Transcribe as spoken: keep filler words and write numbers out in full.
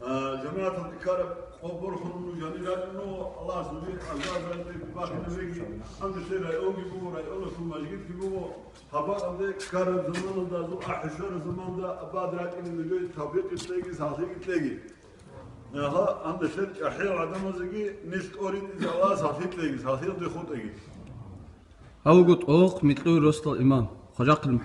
А, жамагӀаталде ккараб къо борхун нуж гьанир рачӀун руго, Аллагьас нужее азар-азарилъ бахинаб бугеги, гьанже районги буго, районалъул мажгитги буго, гьаб бакӀалде ккараб заманалда, азул ахӀи щвараб заманалда абад рачӀине нужее тавфикъги кьеги, сахлъиги кьеги. Гьа, гьанже чӀахӀиял гӀадамазеги нилъ тӀоритӀизе Аллагьас сахлъи кьеги, сахлъиялде хутӀеги. Гьав вуго тӀохъ микьуй росдал имам, Хважахъил МухӀаммад.